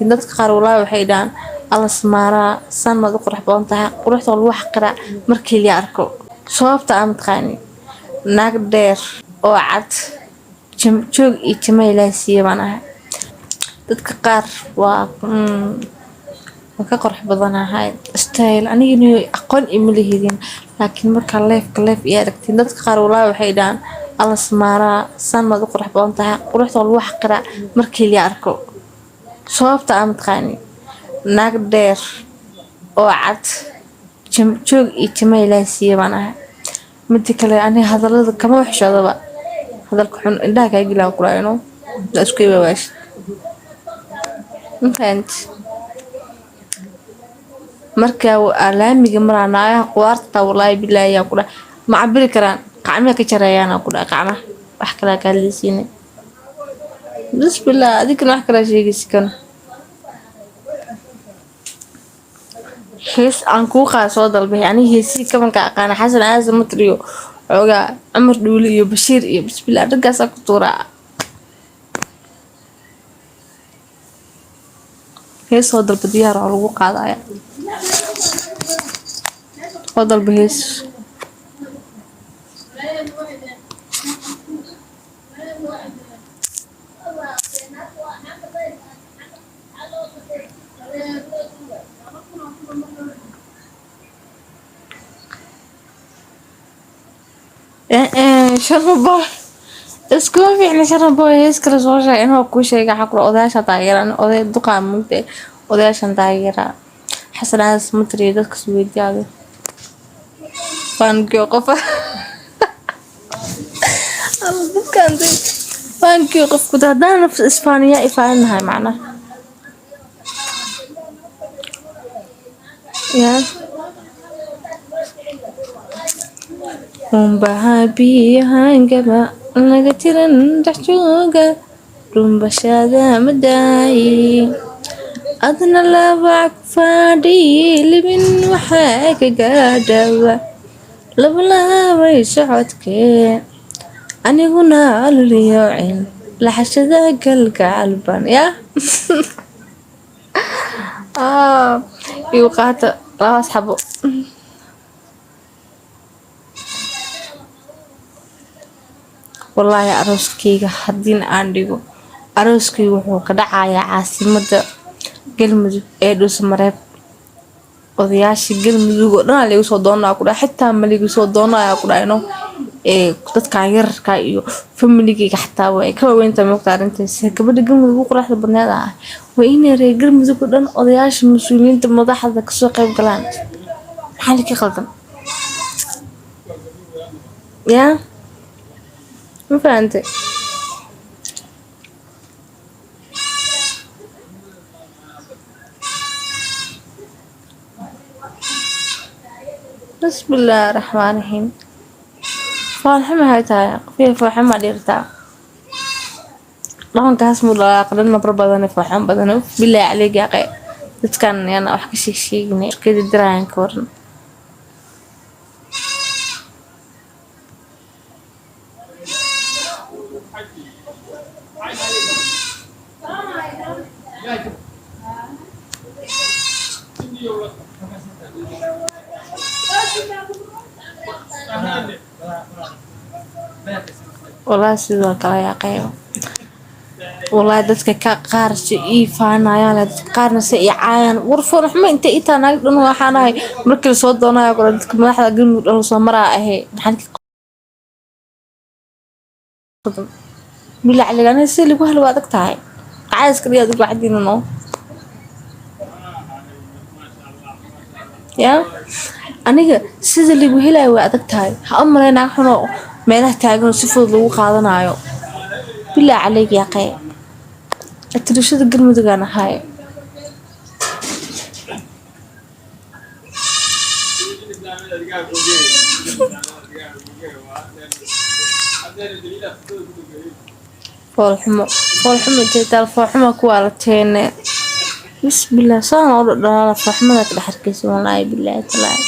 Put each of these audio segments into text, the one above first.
Aragtiin dadka qaar walaahi waxay dhahaan alla samaaraa saan maad u qurux badan tahay, quruxda waa lagu xaqiraa markii la arko. Sababta aan mataqaani naag dheer oo cad joog iyo jima Ilaahay siiye baan ahay. Dadka qaar waa waan ka qurux badanahay style anigana aqoon ima lihidin, laakiin markaa leefka leef iyo aragtiin dadka qaar walaahi waxay dhahaan alla samaaraa saan maad u qurux badan tahay, quruxda waa lagu xaqiraa markii la arko. Sababta aan mataqaani naag dheer oo cad joog iyo jima Ilaahay siiye baan ahay. Mida kale aniga hadalada kama waxshoodaba, hadalka xun indhaha kaa gelaa kulaayno la isku ibawaashid mafahant. Marka laamiga maraa naagaha qudaarta walaahi bilaahi yaa ku dhahay ma cabiri karaan, qacmaha ka jarayaan ku dhahay, qacmaha wax kalaa kaa hadlaysiinay. Bismillah, adigana wax kalaa sheegaysi kana hees aan kuu qaada soo dalbay. Aniga heesihii kabanka aqaana Xasan Aasan Matri iyo xoogaa Cumar Dhuuli iyo Bashiir iyo bismillah raggaasaa ku tuuraa. Hees soo dalba, diyaar oo lagu qaadaya, soo dalba hees. Sharma boy iskuma fiicna. Sharma boy hees kale soo sheeg inuu kuu sheegay waxaa kula odayaasha taageeraan, oday duqaa mugde odayaashan taageeraa Xasan Aadas Matri iyo dadka isweydiyaada faankiyo qofa dadkan faankiyo qofku haddaan nafs isfaaniya ifaaninahay macnaha yaa unbaha biyahangaba laga tiran dhex jooga dhumbashada madaayi adna labac fadhiyi libin waxaa ka gaadhawa labalaabay socodkee aniguna luliyoocin laxashada galgacalban yaa igu qaata labaas xabo. Wallaahi arooskeyga haddii aan dhigo, arooskeyga wuxuu ka dhacayaa caasimada Galmudug ee Dhuusamareeb. Odayaasha Galmudug oo dhan aa liigu soo doonaa ku dhahay, xitaa ma liigu soo doonaya ku dhahay no ee dadkan yararka iyo familigeyga xataa way ka waaweyntahay moogta arrintaas. Gabadha Galmudug ugu quruxda badneed ah waa inay reer Galmudug oo dhan odayaasha mas-uuliyiinta madaxda kasoo qayb galaan. Maxaa ka qaldan yaa ma fahantay? Bismillaahi raxmaani raxiim. Foolxumo maxay tahay? Qofkii foolxumo dhirtaa dhaqankaas muu dhaqaaq dhan nabar badan foolxumo badan. Bilaahi caleyk yaaqe dadkan yana wax ka sheeg sheeginay keeda dirayaan ka waran. Wallaahi sidoo kale yaaqe, wallaahi dadka ka qaar si ii faanayaan, dadka qaarna si ii caayaan. War foolxumo intay ii tahay naag dhan waxaan ahay markii lasoo doonayo kale dadka madaxda Galmudug dhan lasoo maraa ahe. Maxaan ka qaldan bilaa caliga aniga si lagu helo waa adag tahay caayiska dhiga adigu wacdiina no yaa aniga sida lagu helayo waa adag tahay. Ha u malay naag xun oo meelaha taagan oo si fudud lagu qaadanayo. Bilaa caleyk yaaqe atirashada Galmudug aan ahay. Foolxumo foolxumo intay taal foolxumo ku waalateene. Bismillah, saan oo dhadhalaala foolxumada ka dhex arkaysa wallaahi billaahi tallaahi.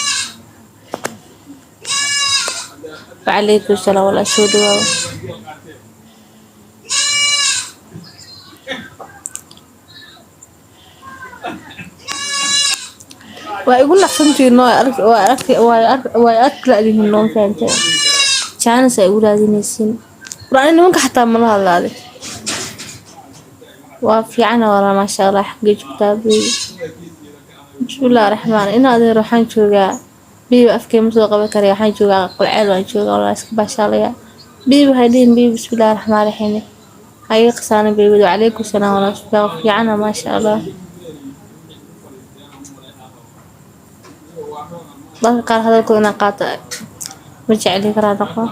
Wacalaykum salaam walaa soo dhawaada. Waa igu naqsantiin oo arag waa arag waa arag waa arki laadihin noo fahanteen. Chance ay igu raadinaysiin. War ani nimanka xataa mala hadlaade. Waa fiicana walaa, maasha Allah. Xaggee joogtaa, baby? Bismillahi raxmaan. Ina adeer, waxaan joogaa, baby, afkay ma soo qaban karaya. Waxaan joogaa Qolceel, waan joogaa walaa, iska baashaalaya. Baby, waxay dhihin baby, bismillahi raxmaan raxiim. Haye qasaana baby. Wacalaykum salaam walaa, fiicana, maasha Allah. Dadka qaar hadalkooda inaan qaato ma jecli karaa noqo.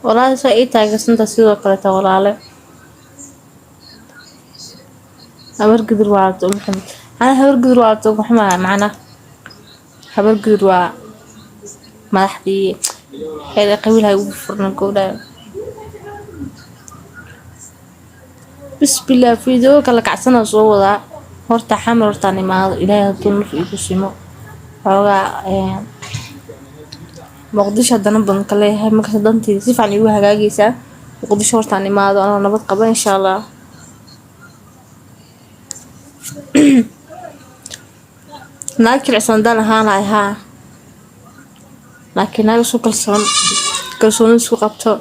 Walahi saa ii taageersanta sidoo kaleeta walaale. Habar Gidir waa maxamed. Ana Habar Gidir waa maxaa macna? Habar Gidir waa madaxdii xeer qabiilha ugu furna gobdhaha. Bisbillah, video kala kacsana soo wadaa. Horta Xamar hortaan imaado, Ilaahay hadduu naf igu simo. Xoogaa Muqdisho haddana badan ka leeyahay markaas danteyda si fiican igu hagaagaysaa. Muqdisho hortaan imaado anoo nabad qaba, insha Allah. Naag jilicsan haddaan ahaan lahay haa, laakiin naag isku kalsoon, kalsooni isku qabto,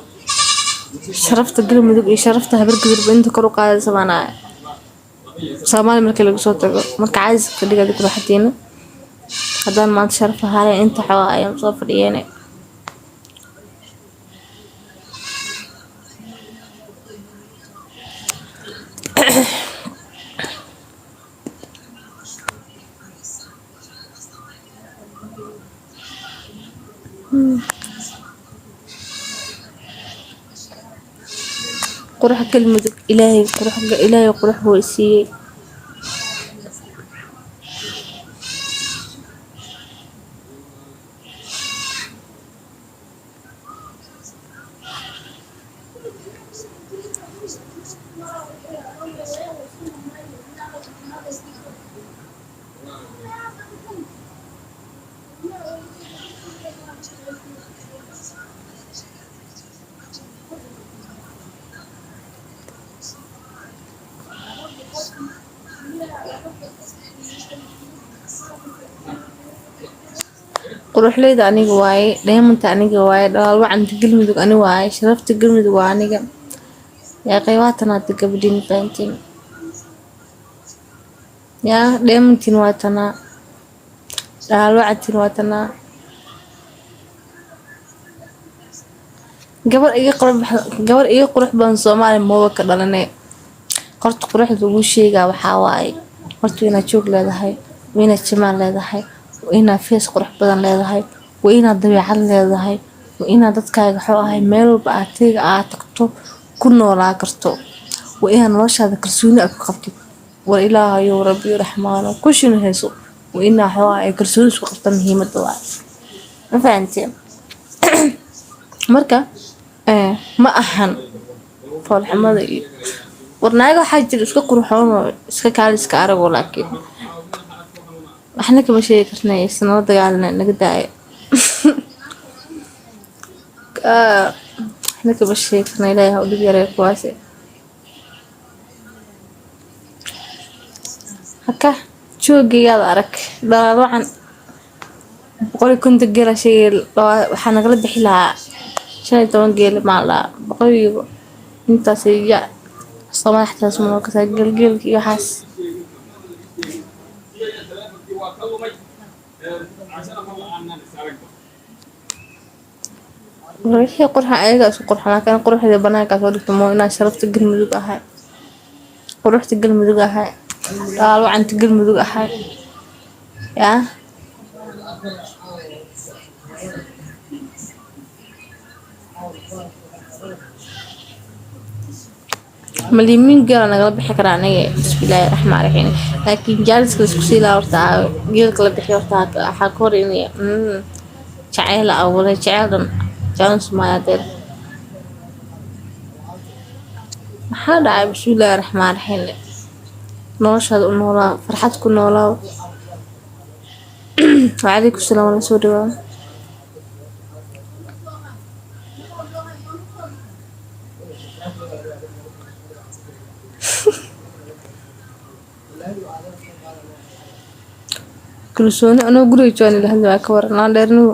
sharafta Galmudug iyo sharafta Habar Gidirba inta kor u qaadaysa baan ahay. Soomaali markii laga soo tago, marka caadi iska dhiga adigu raaxadiina. Haddaan maanta sharaf lahayn inta xoogaa ayaan soo fadhiyeen. Qurux Galmudug, Ilaahay qurux, Ilaahay qurux buu i siiyey. Quruxleyda aniga waaye, dheemanta aniga waaye, dhalaal wacanta Galmudug ani waaye, sharafta Galmudug waa aniga. Yaa qaybaatan hadda gabadhiin fahantiin. Yaa dheemantiin waa tanaa, dhalaal wacantiin waa tanaa. Gabar iga qurux, gabar iga qurux badan Soomaaliya maba ka dhalanay. Horta quruxda lagu sheegaa waxaa waaye, horta inaad joog leedahay, waa inaad jamaal leedahay, waa inaad face qurux badan leedahay, waa inaad dabeecad leedahay, waa inaad dadkaaga waxuu ahay meel walba aad tega aad tagto ku noolaa karto, waa inaad noloshaada kalsooni aad ku qabtid. War Ilaahayow Rabbi Raxmaano kushina hayso, waa inaa waxuu ahay kalsooni isku qabta, muhiimada waaye. Ma fahanteen? Marka ma ahan foolxumada iyo war naaga waxaa jira iska qurxoon oo iska kaaliska aragoo, laakiin waxna kama sheegi karna, isnala dagaalna naga daaya. Waxna kama sheegi karna, Ilaahay ha u dhib yareeyo kuwaasi. Haka joogaygaada arag, dhalaal wacan 150 geela sheegay, waxaa nagala bixi lahaa 15 geel maa la boqol iyo intaas ya Soomaali xataa ma kasaa geelgeelka iyo waxaas. Wixii qurxan ayaga isku qurxan, laakiin quruxda banaanka soo dhigto moo inaan sharafta Galmudug ahay, quruxda Galmudug ahay, dhalaal wacanta Galmudug ahay. Yaa malimiin geela nagala bixi karaa aniga, bismillaahi raxmaan raxiim. Laakiin jaaliska isku sii lahaa horta geelka la bixiyo horta waxaa ka hor inay jacayl abuuray, jacayl dhan jaalis maayadeed. Maxaa dhacay? Bismillaahi raxmaan raxiim. Noloshaada u noolaa, farxad ku noolaa. Wacalaykum salaam wala soo dhawaa. Kalsooni anoo guriga joogan ila hadli waa ka waran laan dheernigu.